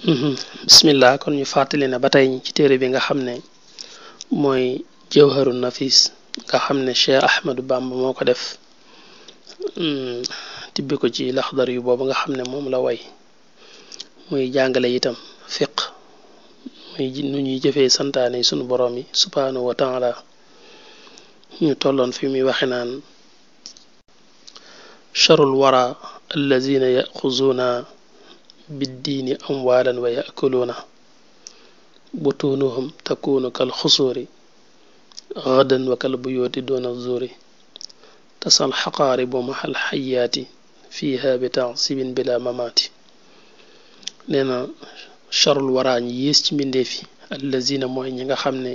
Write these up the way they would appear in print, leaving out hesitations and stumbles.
bismillah kon ñu fàttali ne ba tey ci téere bi nga xam ne mooy jawharu nafis nga xam ne Cheikh Ahmadou Bamba moo ko def tibbi ko ci laxdar yu boobu nga xam ne moom la way muy jàngale itam fiq muy nu ñuy jëfee santaane sunu borom yi subhanahu wa taala ñu tolloon fi muy waxe naan charul wara allazina yaxuzuuna biddiini amwaalan wa yakuluuna butuunuhum takuunu kal xusuuri gadan wa kal buyooti doona zuuri tasal xaqaaribu maxal xayaati fiiha bi taasibin bila mamaati nee na charul waraa ñi yées ci mbindeef yi allazina mooy ñi nga xam ne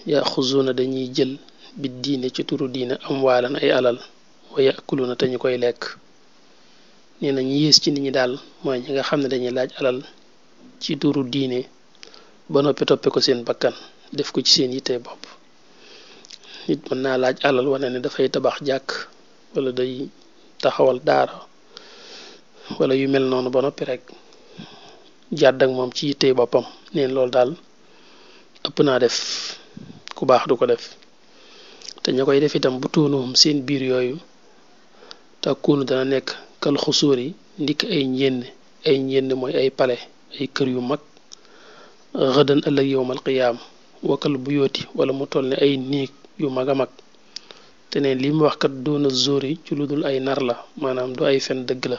yaxuzuuna dañuy jël biddiine ci turu diine amwaalan ay alal wa yakuluuna te ñu koy lekk nee na ñi yées ci nit ñi daal mooy ñi nga xam ne dañuy laaj alal ci turu diine ba noppi toppe ko seen bakkan def ko ci seen yitte bopp nit mën naa laaj alal wane ne dafay tabax jàkk wala day taxawal daara wala yu mel noonu ba noppi rek jàdd ak moom ci yitte boppam neen loolu daal ëpp naa def ku baax du ko def te ña koy def itam bu tuunuhum seen biir yooyu takkuunu dana nekk kal xusuur yi ndikk ay njénn mooy ay pale ay kër yu mag xëdan ëllëg yowmal qiyaam wakal bu yooti wala mu toll ne ay néeg yu mag a mag te ne li mu wax kat doona zóori ci lu dul ay nar la maanaam du ay fen dëgg la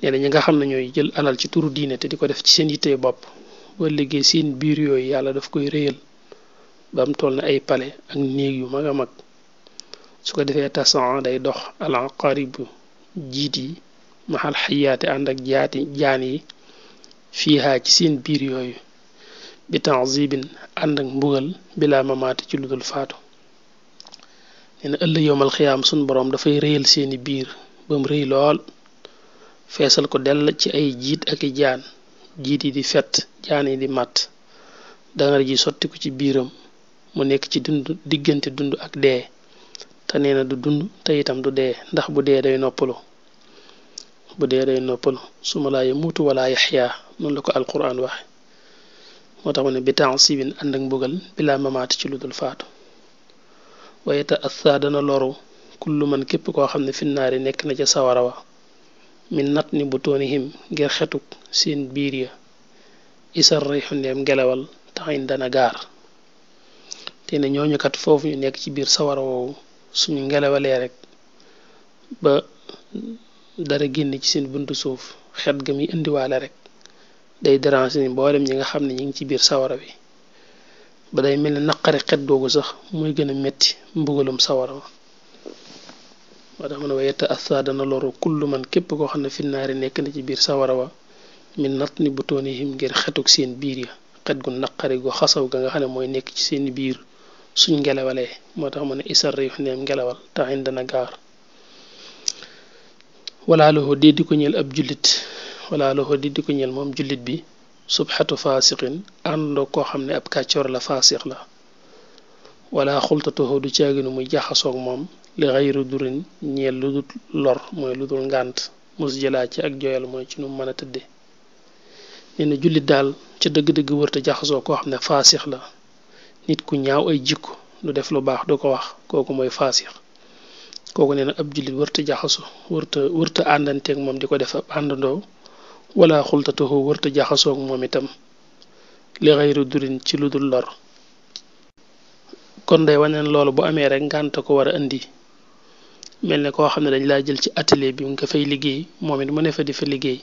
nee na ñi nga xam ne ñooy jël alal ci turu diine te di ko def ci seen yittee bopp ba liggéey seen biir yooyu yàlla daf koy réyal ba am toll ne ay pale ak néeg yu mag a mag su ko defee tasan day dox alaqaribu jiit yi maxal xayaate ànd ak jaan yi fiihaa ci seen biir yooyu bi tanzibin ànd ak mbugal bila mamaate ci lu dul faatu nee na ëllëg yowmal xiyaam sun boroom dafay réyal seeni biir ba mu rëy lool feesal ko dell ci ay jiit ak i jaan jiit yi di fett jaan yi di màtt dangar ji sotti ko ci biiram mu nekk ci diggante dund ak dee te nee na du dund te itam du dee ndax bu dee day noppalu suma laa yamuutu wala yaxyaa noonu la ko alquran waxe moo tax mu ne bi tansibin ànd ak mbugal bilaa mamaati ci lu dul faatu waaye te atha dana loru kullu man képp koo xam ne finnaari nekk na ca sawara wa min nat ni bu toonihim ngir xetuk seen biir ya isar rixu ndeem ngelawal taxin dana gaar te ne ñooñu kat foofu ñu nekk ci biir sawara woowu suñu ngelawalee rek ba dara génn ci seen buntu suuf xet ga muy indiwaale rek day déranger ni mboolem ñi nga xam ne ñi ngi ci biir sawara wi ba day mel ne naqari xet googu sax muy gën a metti mbugalum sawara wa moo tax mu ne wa yetta assa dana loru kullu man képp koo xam ne finnaari nekk na ci biir sawara wa min nat ni bu toonihim ngir xetuk seen biir ya xet gu naqari gu xasaw ga nga xam ne mooy nekk ci seen biir suñ ngelawalee moo tax mu ne isar rif neem ngelawal taxin dana gaar wala loxo di ko ñeel ab jullit wala loxo di ko ñeel moom jullit bi subxatu faasiqin àndoo koo xam ne ab kàccoor la faasiq la wala xultatoxo du caaginu muy jaxasoog moom li xayru durin ñeel lu dul lor mooy lu dul ngànt mus jëlaa ci ak joyal mooy ci nu mën a tëdde nee na jullit daal ca dëgg-dëgg wërta jaxasoo koo xam ne faasix la nit ku ñaaw ay jikko du def lu baax du ko wax kooku mooy faasix kooku nee na ab jullit wërta jaxaso wërta àndanteeg moom di ko def ab àndandoo wala xultatoxo wërta jaxasoog moom itam li xayru durin ci lu dul lor kon day waneen loolu bu amee rek ngànt ko war a indi mel ne koo xam ne dañ laa jël ci atelier bi nga fay liggéey moom it mu ne fa di fa liggéey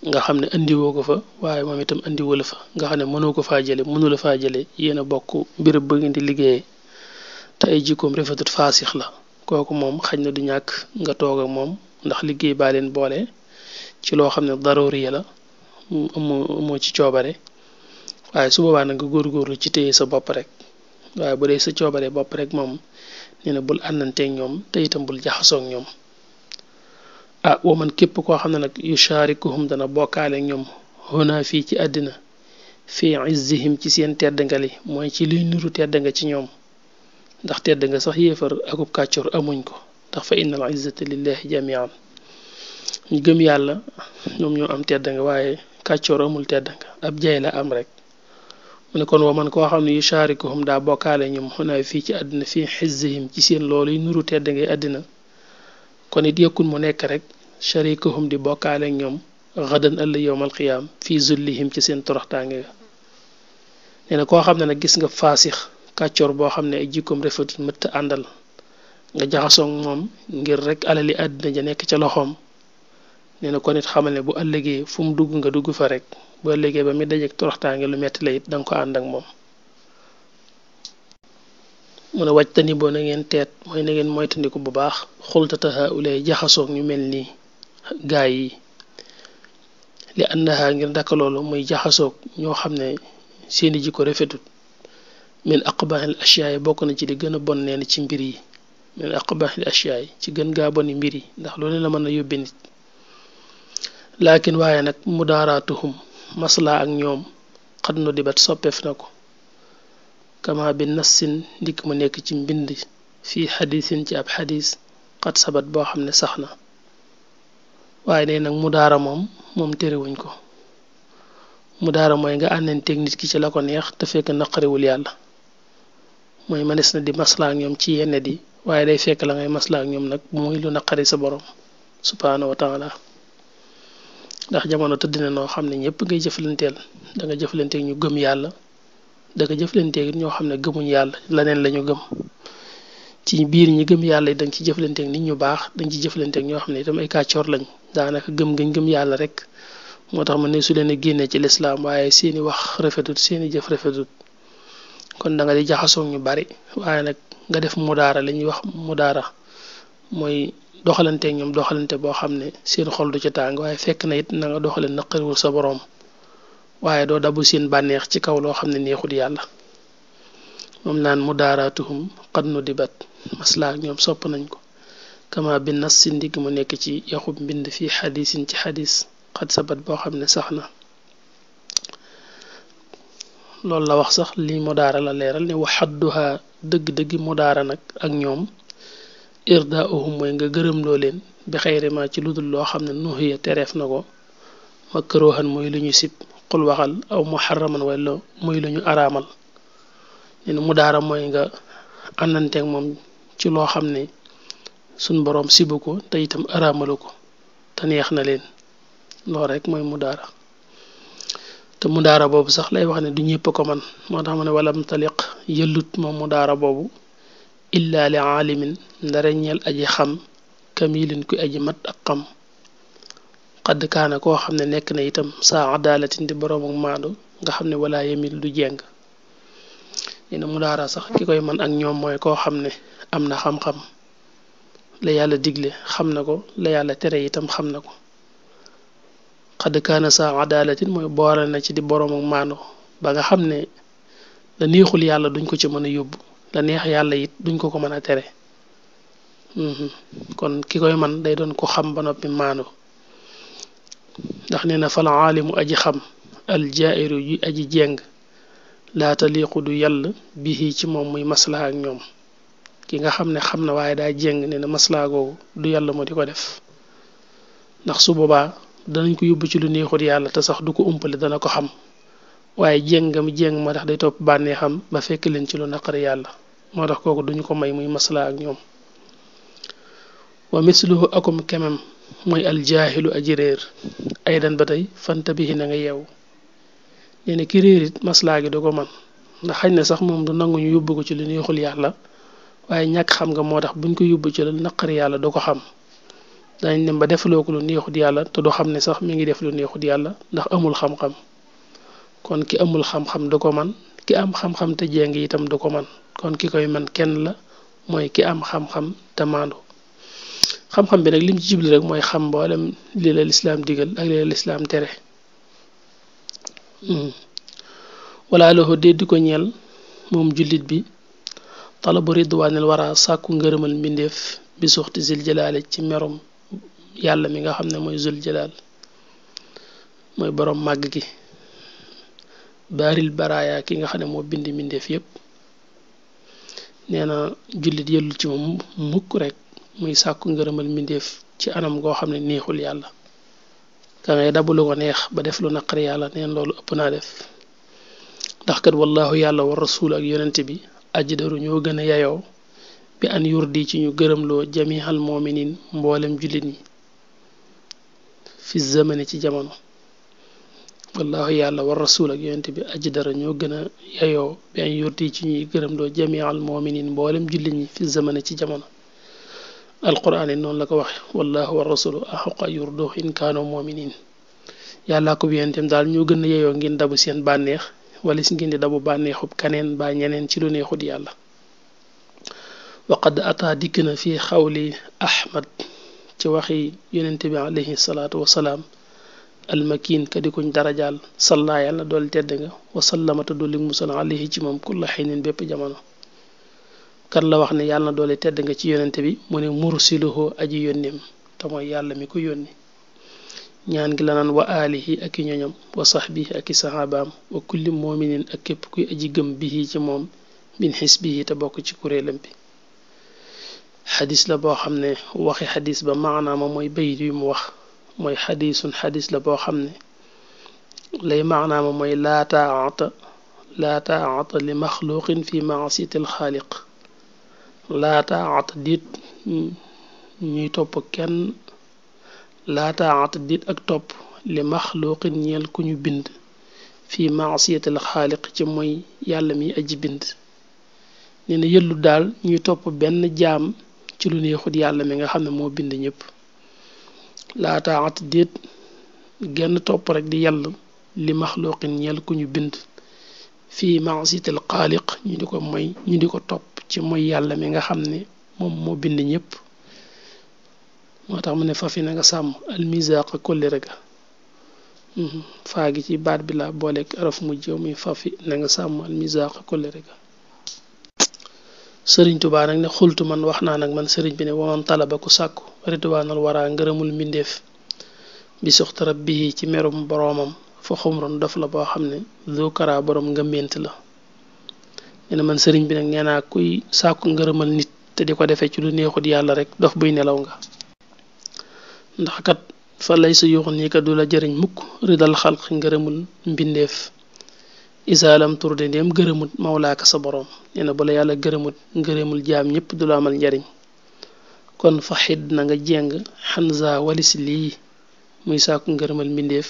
nga xam ne indiwoo ko fa waaye moom itam indiwoo la fa nga xam ne mënoo ko faa jële mënu la faa jële yéen a bokk béréb ba ngeen di liggéeyee te ay jikkoom rafetut faasix la kooku moom xaj na du ñàkk nga toog ak moom ndax liggéey baa leen boole ci loo xam ne darooriya la amoo ci coobare waaye su boobaa nag nga góorgóorlu ci téye sa bopp rek waaye bu dee sa coobare bopp rek moom nee na bul àndanteeg ñoom te itam bul jaxasoog ñoom wa man képp koo xam ne nag yusharikuhum dana bokkaale ak ñoom huna fii ci àddina fii izzihim ci seen tedd nga li mooy ci luy niru tedd nga ci ñoom ndax tedd nga sax yéefar akub kàccor amuñ ko ndax fa innal izzata lillahi jamian ñu gëm yàlla ñoom ñoo am tedd nga waaye kàccoor amul tedd nga ab jay la am rek mu ne kon wa man koo xam ne yu sharikuhum daa bokkaale ñoom xunaay fii ci àddina fii xizzihim ci seen loolu yi nuru tedd ngay àddina kon it yëkkun mu nekk rek sharikuhum di bokkaale ak ñoom xadan ëllëg yowmal qiyaam fii zullihim ci seen toroxtaange ga nee na koo xam ne nag gis nga faasix kàccoor boo xam ne ay jikkoom rafetul mëtt àndal nga jaxasoog moom ngir rek alali àddina ja nekk ca loxoom nee na kon it xamal ne bu ëllëgee fu mu dugg nga dugg fa rek bu ëllëgee ba mi dajeek toroxtaange lu metti la it danga ko ànd ak moom mu ne wàjtani boo na ngeen teet mooy na ngeen moytandiku bu baax xultata haulay jaxasoog ñu mel nii gaay yi li annaha ngir ndaka loolu muy jaxasoog ñoo xam ne seeni jikko rafetut min aqbahil ashyaay bokk na ci di gën a bon neen ci mbir yi min aqbahil ashyaay ci gën gaa boni mbir yi ndax loolu la mën a yóbbe nit laakin waaye nag mudaaraatuhum maslaa ak ñoom xad nu dibat soppeef na ko kama bi nassin ndikk mu nekk ci mbind fii xadisin ci ab xadis xat sabat boo xam ne sax na waaye ne nag mudaara moom terewuñ ko mudaara mooy nga ànnanteeg nit ki ci la ko neex te fekk naqariwul yàlla mooy mënees na di maslaa ak ñoom ci yenn di waaye day fekk la ngay maslaa ak ñoom nag muy lu naqari sa borom subhaanahu wa taala ndax jamono tëdd na noo xam ne ñëpp ngay jëflanteel da nga jëflanteeg ñu gëm yàlla da nga jëflanteeg ñoo xam ne gëmuñ yàlla leneen lañu gëm ci biir ñi gëm yàlla yi da nga ci jëflanteeg nit ñu baax da nga ci jëflanteeg ñoo xam ne itam ay kàccoor lañ daanaka gëm gañ gëm yàlla rek moo tax ma ne su leen a génnee ci lislaam waaye seeni wax rafetut seeni jëf rafetut kon da nga di jaxasoog ñu bari waaye nag nga def mudaara li ñuy wax mudaara mooy doxalanteeg ñoom doxalante boo xam ne seen xol du ci tàng waaye fekk na it na nga doxale naqariwul sa boroom waaye doo dabu seen bànneex ci kaw loo xam ne neexul yàlla moom naan mudaaraatuhum xad nu dibat maslaa ak ñoom sopp nañ ko kama bi nas si ndigg mu nekk ci yaxub mbind fii xadisin ci xadis xad sabat boo xam ne sax na loolu la wax sax li mudaara la leeral ne waxadduha dëgg-dëggi mudaara nag ak ñoom irdaauhum mooy nga gërëm loo leen bi xayrima ci ludul loo xam ne nuhiya tereef na ko makruhan mooy lu ñu sib xul waxal aw muharraman wala muy lu ñu araamal nen mudaara mooy nga àndanteeg moom ci loo xam ne suñ boroom sibu ko te itam araamalu ko te neex na leen loolu rek mooy mudaara te mudaara boobu sax lay wax ne du ñëpp ko man moo tax mu ne walam taliq yëllut moom mudaara boobu illa li aalimin ndare ñeel aji xam kamilin ku aji mat ak xam xadd kaana koo xam ne nekk na itam saa adaalatin di boroom ak maandu nga xam ne wala yemil du jeng dina mudaara sax ki koy man ak ñoom mooy koo xam ne am na xam-xam la yàlla digle xam na ko la yàlla tere itam xam na ko xadd kaana saa adaalatin mooy boole na ci di boroom ak maandu ba nga xam ne la neexul yàlla duñ ko ci mën a yóbbu la neex yàlla it duñ ko mën a tere kon ki koy man day doon ko xam ba noppi maandu ndax nee na fal aalimu aji xam al jairu yu aji jeng laa taliqu du yàll bihi ci moom muy maslaa ak ñoom ki nga xam ne xam na waaye daa jeng nee na maslaa googu du yàlla moo di ko def ndax su boobaa danañ ko yóbbu ci lu neexut yàlla te sax du ko umpale dana ko xam waaye jéngam jéng moo tax day topp bànnee xam ba fekk leen ci lu naqari yàlla moo tax kooku duñu ko may muy maslaa ak ñoom wa misluhu akum kemem mooy aljaahilu aji réer aydan ba tey fanta bi na nga yeewu nee na ki réer it maslaa gi du ko man ndax xañ na sax moom du nangu ñu yóbbu ko ci lu neexul yàlla waaye ñàkk xam nga moo tax buñ ko yóbbu ci lu naqari yàlla du ko xam dañ dem ba defaloo ko lu neexut yàlla te du xam ne sax mi ngi def lu neexut yàlla ndax amul xam-xam kon ki amul xam-xam du ko man ki am xam-xam te jéng itam du ko man kon ki koy man kenn la mooy ki am xam-xam te maandu xam-xam bi nag lim ci jibli rek mooy xam mboolem li la lislaam digal ak li la lislaam tere wala loxo dee di ko ñeel moom jullit bi talabu ridwaanil wara sàkku ngërëmal mbindeef bi suxti zil jalaale ci merom yàlla mi nga xam ne mooy zul jalaal mooy boroom màgg gi baaril baraaya ki nga xam ne moo bind mbindeef yépp nee na jullit yëllu ci moom mukk rek muy sàkku ngërëmal mbindeef ci anam goo xam ne neexul yàlla ka ngay dabu lu ko neex ba def lu naqari yàlla neen loolu ëpp naa def ndax kat wallahu yàlla wa rasul ak yonente bi ajdaru ñoo gën a yayoo bi an yurdi ci ñu gërëmloo jamihal mominin mboolem jullit ñi fi zamani ci jamono wallahu yàlla wa rasul ak yonente bi ajdara ñoo gën a yayoo bi an yurdi ci ñuy gërëmloo jamihal mominin mboolem jullit ñi fi zamani ci jamono alquran yi noonu la ko waxe wallahu wa rasulu axaqa yurdu in kaano mominin yàllaa ko yenteem daal ñoo gën a yeyoo ngeen dabu seen bànneex wala si ngeen di dabu bànneexub kaneen ba ñeneen ci lu neexut yàlla waqad ata dikk na fi xawli ahmad ci waxi yonente bi alayhi salaatu wasalaam almakin ka di kuñ darajaal salla yàlla dool tedd nga wasallamata dolli musal alayhi ci moom kulla xinin bépp jamono kan la wax ne yàlla na doole tedd nga ci yonente bi mu ne mursiluhu aji yónneem te mooy yàlla mi ko yónni ñaan gi la naan wa alihi ak i ñoñam wa sahbihi ak i sahabaam wa kulli mominin ak képp kuy aji gëm bihi ci moom min xisbihi te bokk ci kuréelam bi xadis la boo xam ne waxi xadis ba maanaama mooy bayit yu mu wax mooy xadisun xadis la boo xam ne lay maanaama mooy laa taata li maxluqin fi maasiyati alxaaliq laa taata dit ñuy topp kenn laa taata dit ak topp li maxluqin ñeel ku ñu bind fii maasiyatil xaaliq ci mooy yàlla mi aji bind nee na yëllu daal ñuy topp benn jaam ci lu neexut yàlla mi nga xam ne moo bind ñëpp laa taata dit genn topp rek di yàll li maxluqin ñeel ku ñu bind fii maasiyatil xaaliq ñu di ko mooy ñu di ko topp ci mooy yàlla mi nga xam ne moom moo bind ñëpp moo tax mu ne fafi na nga sàmm almisaq kollëre ga faa gi ci baat bi la booleeg araf mu jëw muy fafi na nga sàmm almisaq kollëre ga sëriñ Tuubaa nag ne xultu man wax naa nag man sëriñ bi ne waman talaba ku sàkku ridwaanal waraa ngërëmul mbindeef bi suxta rabbihi ci merum boroomam fa xumron dof la boo xam ne zukara borom nga ment la nee man sëriñ bi nag nee naa kuy sàkku ngërëmal nit te di ko defee ci lu neexut yàlla rek dof buy nelaw nga ndax kat fa lay sa yuxun nii ka du la jëriñ mukk ridal xalq ngërëmul mbindeef isaalam turde ndéem gërëmut mawlaaka sa borom nee na bu la yàlla gërëmut ngërëmul jaam ñëpp du la amal njariñ kon fa xid na nga jeng xanza walis lii muy sàkku ngërëmal mbindeef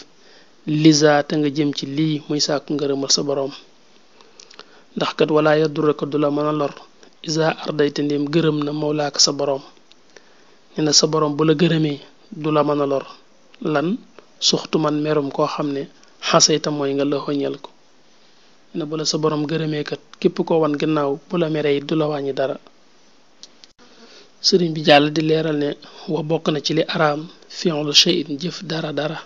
lisa te nga jëm ci lii muy sàkku ngërëmal sa borom ndax kat wala yadurra ko du la mën a lor isa ardayte ndéem gërëm na mawlaaka sa borom nee na sa borom bu la gërëmee du la mën a lor lan suxtu man merum koo xam ne xasayta mooy nga lëxoñel ko nee na bu la sa borom gërëmee kat képp koo wan gannaaw bu la mere it du la wàññi dara sëriñ bi jàll di leeral ne wa bokk na ci li araam fi'lu shay'in jëf dara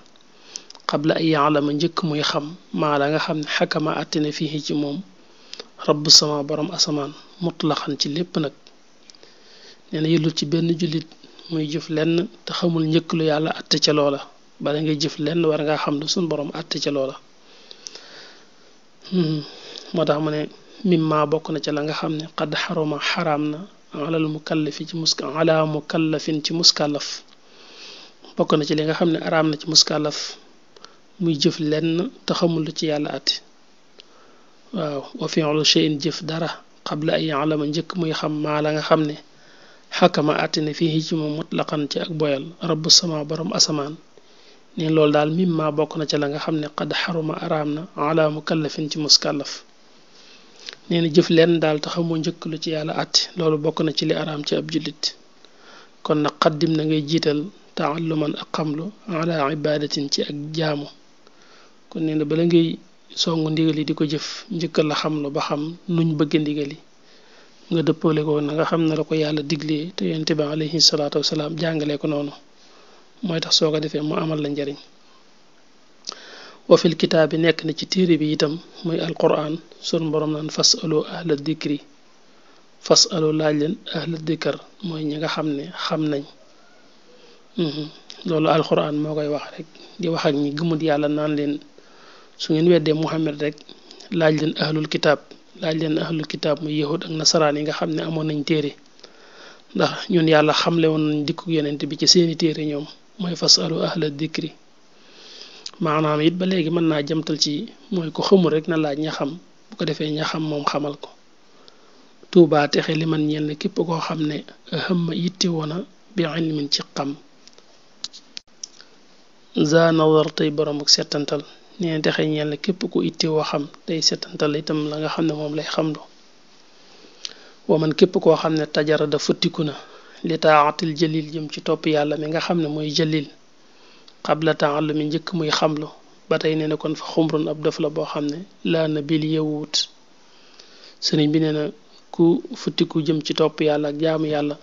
qabla ay yaalama njëkk muy xam maa la nga xam ne xakama àttine fii ci moom rabb sama borom asamaan mutlaxan ci lépp nag nee na yëllut ci benn jullit muy jëf lenn te xamul njëkk lu yàlla àtte ca loola bala ngay jëf lenn war ngaa xam lu suñ borom àtte ca loola moo tax mu ne mimma bokk na ca la nga xam ne qad xaruma xaraam na alal mukallafi ci ala mukallafin ci muskàllaf bokk na ci li nga xam ne araam na ci muskàllaf muy jëf lenn te xamul lu ci yàlla àtte waaw wa fi'lu shay'in jëf dara qabla ay ya'lama njëkk muy xam maa la nga xam ne xakama àttine fii ci moom mutlaqan ci ak boyal rabbu sama borom asamaan ne loolu daal mimma bokk na ca la nga xam ne qad xaruma araam na ala mukallafin ci muskàllaf nee na jëf lenn daal te xamoo njëkk lu ci yàlla àtte loolu bokk na ci li araam ci ab jullit kon nag xaddim na ngay jiital taalluman ak xamlu ala ibadatin ci ak jaamu kon nee na bala ngay songu ndigal yi di ko jëf njëkkal la xamlu ba xam nuñ bëgg ndigal yi nga dëppale ko na nga xam ne la ko yàlla diglee te yonent bi alayhi salaatu wasalaam jàngalee ko noonu mooy tax soo ko defee mu amal la njariñ wa fil kitaab bi nekk na ci téere bi itam muy alquran sun borom naan fasalu ahla dikri fasalu laaj leen ahla dikar mooy ñi nga xam ne xam nañ loolu alquran moo koy wax rek di wax ak ñi gëmut yàlla naan leen su ngeen weddee Muhammad rek laaj leen ahlul kitaab muy yahud ak nasaraan yi nga xam ne amoon nañ téere ndax ñun yàlla xamle woon nañ dikku yonent bi ci seeni téere ñoom mooy fasalu ahla dikri maanaam it ba léegi mën naa jëmtal ci mooy ko xamul rek na laaj ña xam bu ko defee ña xam moom xamal ko tuubaa texe li man ñeel ne képp koo xam ne xëmma yitte woona bi ilmin ci xam za nazar tey borom ak settantal neen texe ñeel ne képp ku itte woo xam tey settantal itam la nga xam ne moom lay xamlu wa man képp koo xam ne tajara da futtiku na li taatil jalil jëm ci topp yàlla mi nga xam ne mooy jalil xabla taallu mi njëkk muy xamlu ba tey nee na kon fa xumrun ab dof la boo xam ne laa na bil yewwut sëriñ bi nee na ku futtiku jëm ci topp yàlla ak jaamu yàlla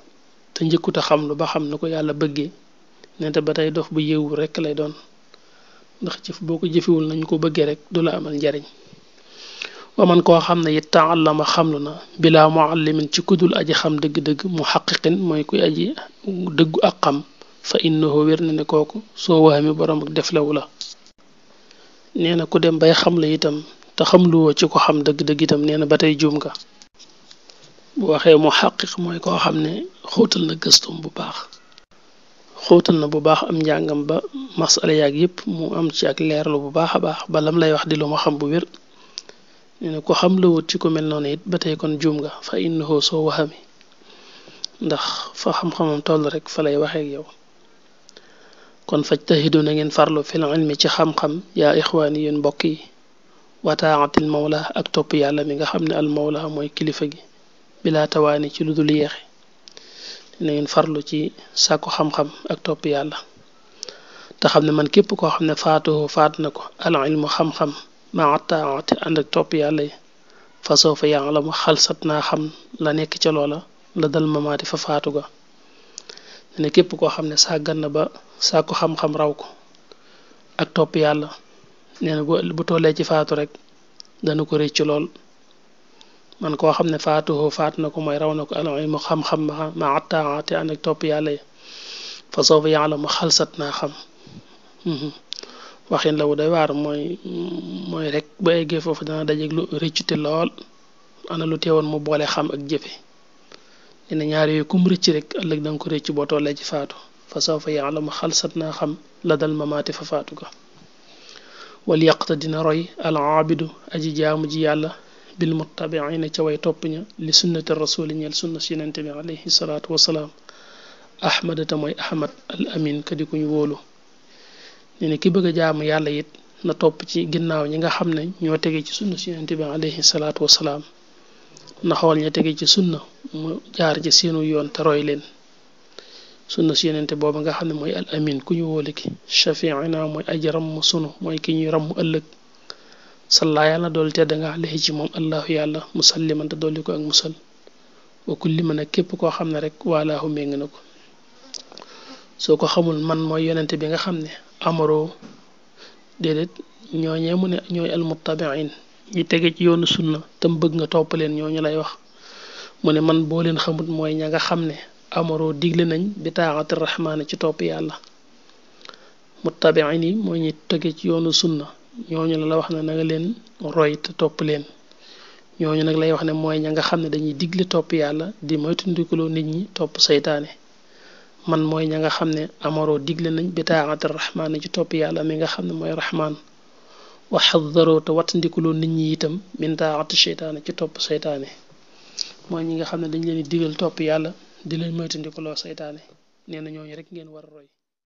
te njëkkut a xamlu ba xam na ko yàlla bëggee nente ba tey dof bu yeewu rekk lay doon ndax jëf boo ko jëfewul nañu ko bëggee rek du la amal njariñ wa man koo xam ne it taallama xamlu na bilaa muallimin ci kudul aji xam dëgg-dëgg mu xaqiqin mooy kuy aji dëggu ak xam fa innahu wér na ne kooku soo waxami borom ak deflewu la nee na ku dem bay xam la itam te xamluwoo ci ko xam dëgg-dëgg itam nee na ba tey juum nga bu waxee mu xaqiq mooy koo xam ne xóotal na gëstum bu baax xóotal na bu baax am njàngam ba masala yaag yépp mu am ci ak leerlu bu baax a baax ba lam lay wax di lu ma xam bu wér nee na ko xam la wut ci ku mel noonu it ba tey kon juum nga fa innahu soo waxami ndax fa xam-xamam toll rek fa lay waxeek yow kon fajtahidu na ngeen farlu fil ilmi ci xam-xam yaa ixwaani yéen mbokk yi wa taatil mawla ak topp yàlla mi nga xam ne al mawla mooy kilifa gi bilaa tawaani ci lu dul yeexe na ngeen farlu ci sàkku xam-xam ak topp yàlla te xam ne man képp koo xam ne faatuhu faat na ko al ilmu xam-xam ma taati ànd ak topp yàlla yi fa soo fa yaalamu xalsat naa xam la nekk ca loola la dal mamaati fa faatu ga ne képp koo xam ne sàggan na ba sàkku xam-xam raw ko ak topp yàlla nee na bu tollee ci faatu rek dana ko rëcc lool man koo xam ne faatuhu faat na ko mooy raw na ko al ilmu xam-xam ma taati ànd ak topp yàlla yi fa soo fa yaalamu xalsat naa xam waxin la wu doy waar mooy rek ba eggee foofu dana dajeeg lu rëccute lool ana lu teewoon mu boole xam ak jëfe dina ñaar yooyu kum rëcc rek ëllëg danga ko rëcc boo tollee ci faatu fa sawfa yaalamu xalsat naa xam la dal mamaati fa faatu ga wal yaqta dina roy al aabidu aji jaamu ji yàlla bil muttabiina ca way topp ña li sunnati rasuli ñeel sunna si yonente bi alayhi salaatu wasalaam ahmadata mooy ahmad al amin ka di kuñ wóolu nee na ki bëgg a jaamu yàlla it na topp ci ginnaaw ñi nga xam ne ñoo tege ci sunna si yonente bi alayhi salaatu wasalaam na xool ña tege ci sunna mu jaar ci seenu yoon te roy leen sunna si yonente booba nga xam ne mooy al amin ku ñu wóolu ki shafiina mooy aji ramm sunu mooy ki ñuy ramm ëllëg salla yàlla doolu tedd nga alayhi ci moom allahu yàlla musalliman te dolli ko ak musal wa kulli man ak képp koo xam ne rek waalaahu méng na ko soo ko xamul man mooy yonente bi nga xam ne amaroo déedéet ñooñee mu ne ñooy almuttabiin ñi tege ci yoonu sunna tam bëgg nga topp leen ñooñu lay wax mu ne man boo leen xamut mooy ña nga xam ne amaroo digle nañ bi taati rahmaani ci topp yàlla muttabiin yi mooy ñi tege ci yoonu sunna ñooñu la wax ne na nga leen roy te topp leen ñooñu nag lay wax ne mooy ña nga xam ne dañuy digle topp yàlla di moytandikuloo nit ñi topp saytaane man mooy ña nga xam ne amaroo digle nañ bi taati rahmaani ci topp yàlla mi nga xam ne mooy rahmaan wa xadaroo te wattandikuloo nit ñi itam min taati seytaane ci topp saytaane mooy ñi nga xam ne dañ leen di digal topp yàlla di leen moytandikuloo saytaane nee na ñooñu rek ngeen war a roy